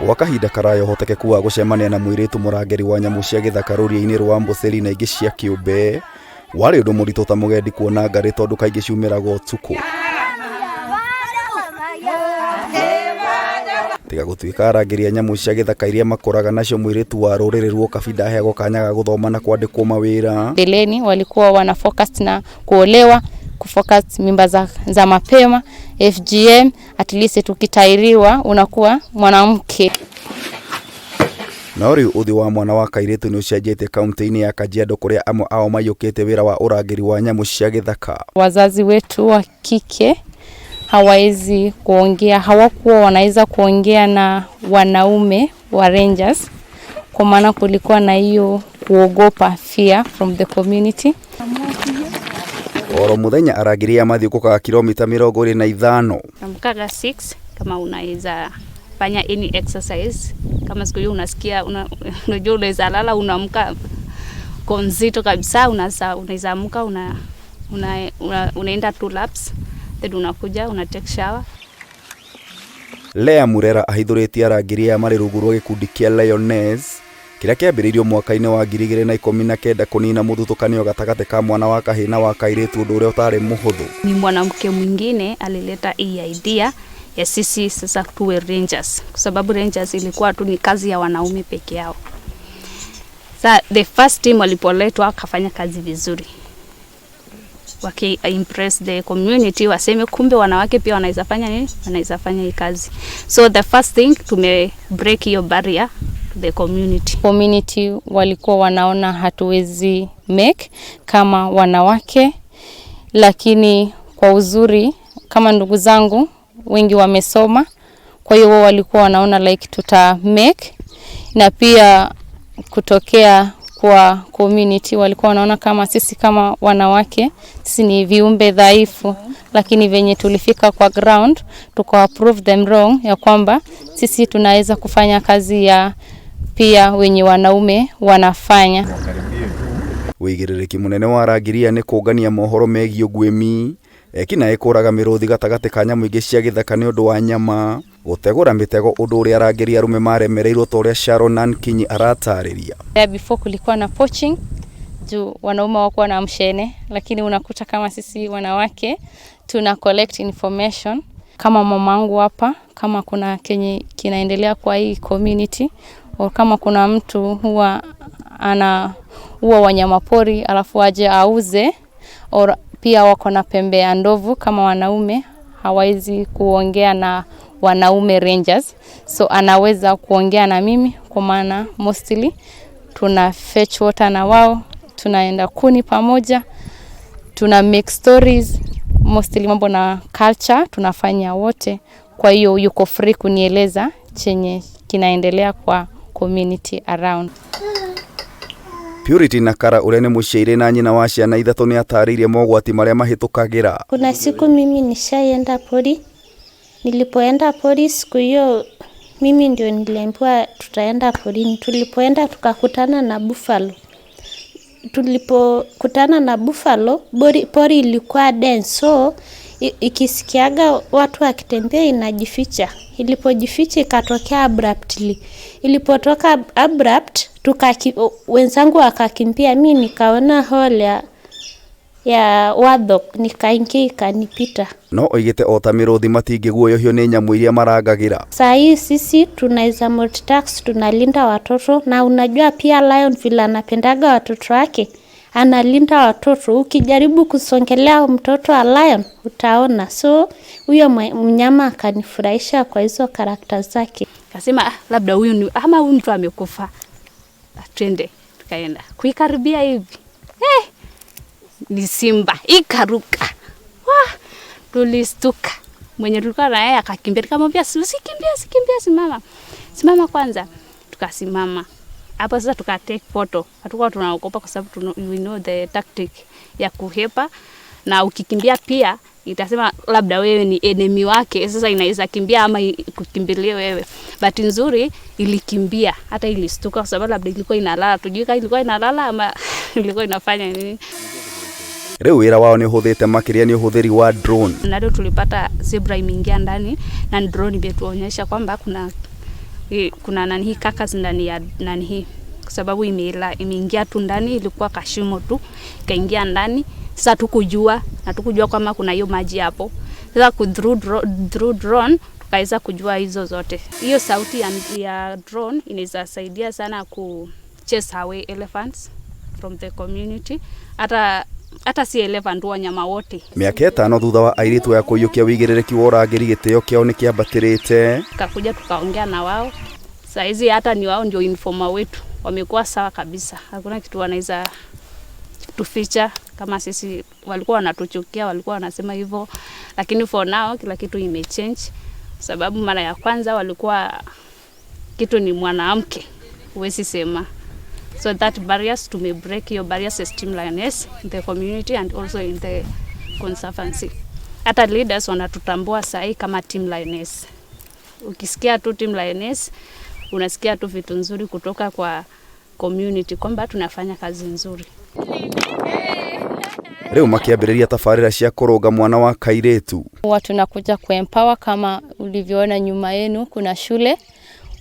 Gwa kahinda karaya ũhotekeku wa gũcemania na mũirĩtu mũrangĩri wa nyamũ cia gĩthaka rũriĩ-inĩ rwa Amboseli na ingĩ cia kĩũmbe warĩ ũndũ mũritũ ta mũgendi kuona ngarĩ tondũ kaingĩ ciumĩraga ũtukũ. Tiga gũtuĩka arangĩri a nyamũ cia gĩthaka iria makoraga nacio mũirĩtu wa rũrĩrĩ rwa Ũkabi ndaheagwo kanya ga gũthoma na kwandĩkwo mawĩra. Mbeleni walikuwa wana focus na kuolewa, kufocus mimba za mapema, FGM, at least tukitairiwa unakuwa mwanamke. No rĩu ũthiũ wa mwana wa kairĩtu nĩ ũcenjetie kaunti-inĩ ya Kajiado kũrĩa amwe ao maiyũkĩtie wĩra wa ũrangĩri wa nyamũ cia gĩthaka. Wazazi wetu wa kike hawawezi kuongea, hawakuwa wanaweza kuongea na wanaume wa rangers, kwa maana kulikuwa na hiyo kuogopa, fear from the community. Oro mũthenya arangĩri aya mathiũngũkaga kilomita 25. Namkaga 6 kama unaweza fanya any exercise. Kama siku hiyo unasikia unajua unaweza lala unaamka kwa nzito kabisa, unaweza amka unaenda two laps, then unakuja una take shower. Lea Murera ahithũrĩtie arangĩri aya marĩ rungu rwa gĩkundi kĩa Lioness kĩrĩa kĩambĩrĩirio mwaka-inĩ wa 2019 kũnina mũthutũkanio gatagatĩ ka mwana wa kahĩĩ na wa kairĩtu ũndũ ũrĩa ũtarĩ mũhũthũ. Ni mwanamke mwingine alileta hii idea ya sisi sasa tuwe rangers, kwa sababu rangers ilikuwa tu ni kazi ya wanaume peke yao. Sa the first team walipoletwa wakafanya kazi vizuri, waki impress the community, waseme kumbe wanawake pia wanaweza fanya nini, wanaweza fanya hii kazi. So the first thing tume break hiyo barrier to the community. Community walikuwa wanaona hatuwezi make kama wanawake, lakini kwa uzuri kama ndugu zangu wengi wamesoma, kwa hiyo wao walikuwa wanaona like tuta make, na pia kutokea kwa community walikuwa wanaona kama sisi kama wanawake sisi ni viumbe dhaifu, lakini venye tulifika kwa ground tuka prove them wrong ya kwamba sisi tunaweza kufanya kazi ya pia wenye wanaume wanafanya. Wĩigĩrĩrĩki mũnene wa arangĩri aya nĩ kũngania mohoro megiĩ ũguĩmi, ekinaĩ kũraga mĩrũthi gatagatĩ ka nyamũ ingĩ cia gĩthaka nĩ ũndũ wa nyama, gũtegũra mĩtego ũndũ ũrĩa arangĩri arũme maremereirwo ta ũrĩa Sharon Ankinyi aratarĩria. Yeah, before kulikuwa na poaching juu wanaume wakuwa na mshene, lakini unakuta kama sisi wanawake tuna collect information kama mamangu hapa, kama kuna kenye kinaendelea kwa hii community au kama kuna mtu huwa ana huwa wanyamapori alafu aje auze, or pia wako na pembe ya ndovu. Kama wanaume hawawezi kuongea na wanaume rangers, so anaweza kuongea na mimi, kwa maana mostly tuna fetch water na wao, tunaenda kuni pamoja, tuna make stories, mostly mambo na culture tunafanya wote. Kwa hiyo yuko free kunieleza chenye kinaendelea kwa community around. Purity Nakara ũrĩa nĩ mũciaire na nyina wa ciana ithatũ nĩ atarĩirie mogwati marĩa mahĩtũkagĩra. Kuna siku mimi nishaienda pori. Nilipoenda pori siku hiyo mimi ndio niliambiwa tutaenda porini. Tulipoenda tukakutana na buffalo. Tulipokutana na buffalo, pori ilikuwa dense, so ikisikiaga watu wakitembea inajificha. Ilipojificha ikatokea abruptly. Ilipotoka abrupt, wenzangu wakakimbia, mi nikaona hole ya warthog, nikaingia ikanipita. No oigĩte o ta mĩrũthi matingĩguoyohio nĩ nyamũ iria marangagĩra. Saa hii sisi tunaweza multitask, tunalinda watoto na unajua pia lion vile anapendaga watoto wake, analinda watoto. Ukijaribu kusongelea mtoto wa lion utaona. So huyo mnyama akanifurahisha kwa hizo character zake. Kasema labda huyu ni ama huyu mtu amekufa. Twende. Tukaenda kuikaribia hivi, ni simba ikaruka. Wah, tulistuka. Mwenye tulikuwa na yeye akakimbia, nikamwambia usikimbie, usikimbie, simama, simama kwanza. Tukasimama hapo sasa, tuka take photo. Hatukuwa tunaogopa kwa sababu we know the tactic ya kuhepa, na ukikimbia pia itasema labda wewe ni enemy wake, sasa inaweza kimbia ama kukimbilia wewe. But nzuri ilikimbia, hata ilistuka kwa sababu labda ilikuwa inalala, tujui kama ilikuwa inalala ama ilikuwa inafanya nini. Rĩu wĩra wao nĩ ũhũthĩte makĩria nĩ ũhũthĩri wa drone. Na leo tulipata zebra imeingia ndani na drone imetuonyesha kwamba kuna nani hii carcass ndani ya nani hii, kwa sababu imeingia tu ndani, ilikuwa kashimo tu ikaingia ndani. Sasa tukujua na tukujua kama kuna hiyo maji hapo. Sasa through drone tukaweza kujua hizo zote. Hiyo sauti ya drone inaweza saidia sana ku chase away elephants from the community. Hata si elephant, wanyama wote. Mĩaka 5 thutha wa airĩtu aya kũiyũkia wĩigĩrĩrĩki wa ũrangĩri, gĩtĩo kĩao nĩ kĩambatĩrĩte. Tukakuja tukaongea na wao. Saizi hata ni wao ndio informer wetu. Wamekuwa sawa kabisa. Hakuna kitu wanaweza tuficha. Kama sisi walikuwa wanatuchukia, walikuwa wanasema hivyo, lakini for now kila kitu imechange. Sababu mara ya kwanza walikuwa kitu ni mwanamke, huwezi sema. So that barriers to break your barriers as Team Lioness in the community and also in the conservancy. Hata leaders wanatutambua sahi kama Team Lioness. Ukisikia tu Team Lioness, unasikia tu vitu nzuri kutoka kwa community kwamba tunafanya kazi nzuri. Rĩu makĩambĩrĩria tabarĩra cia kũrũnga mwana wa kairĩtu. Huwa tunakuja kuempower kama ulivyoona nyuma yenu kuna shule.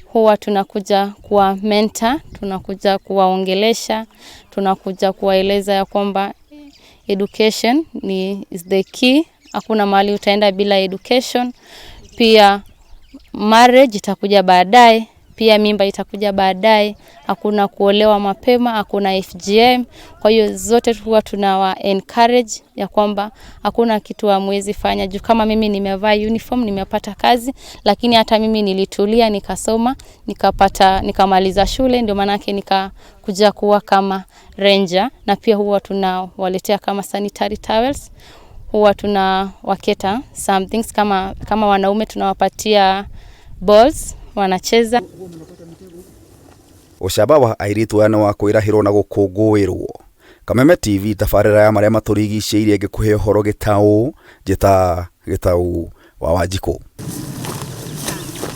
Huwa tunakuja kuwa mentor, tunakuja kuwaongelesha, tunakuja kuwaeleza ya kwamba education is the key. Hakuna mahali utaenda bila education. Pia marriage itakuja baadaye, pia mimba itakuja baadaye. Hakuna kuolewa mapema, hakuna FGM. Kwa hiyo zote huwa tunawa encourage ya kwamba hakuna kitu hamwezi fanya. Juu kama mimi nimevaa uniform, nimepata kazi, lakini hata mimi nilitulia, nikasoma, nikamaliza shule, ndio maanake nikakuja kuwa kama ranger. Na pia huwa tunawaletea kama sanitary towels, huwa tunawaketa some things kama wanaume tunawapatia balls wanacheza. Ũcamba wa airĩtu aya nĩ wa kwĩrahĩrwo na gũkũngũĩrwo. Kameme TV, tabarĩra ya marĩa matũrigicĩirie, ngĩkũhe ũhoro gĩtaũ, njĩta Gĩtaũ wa Wanjikũ.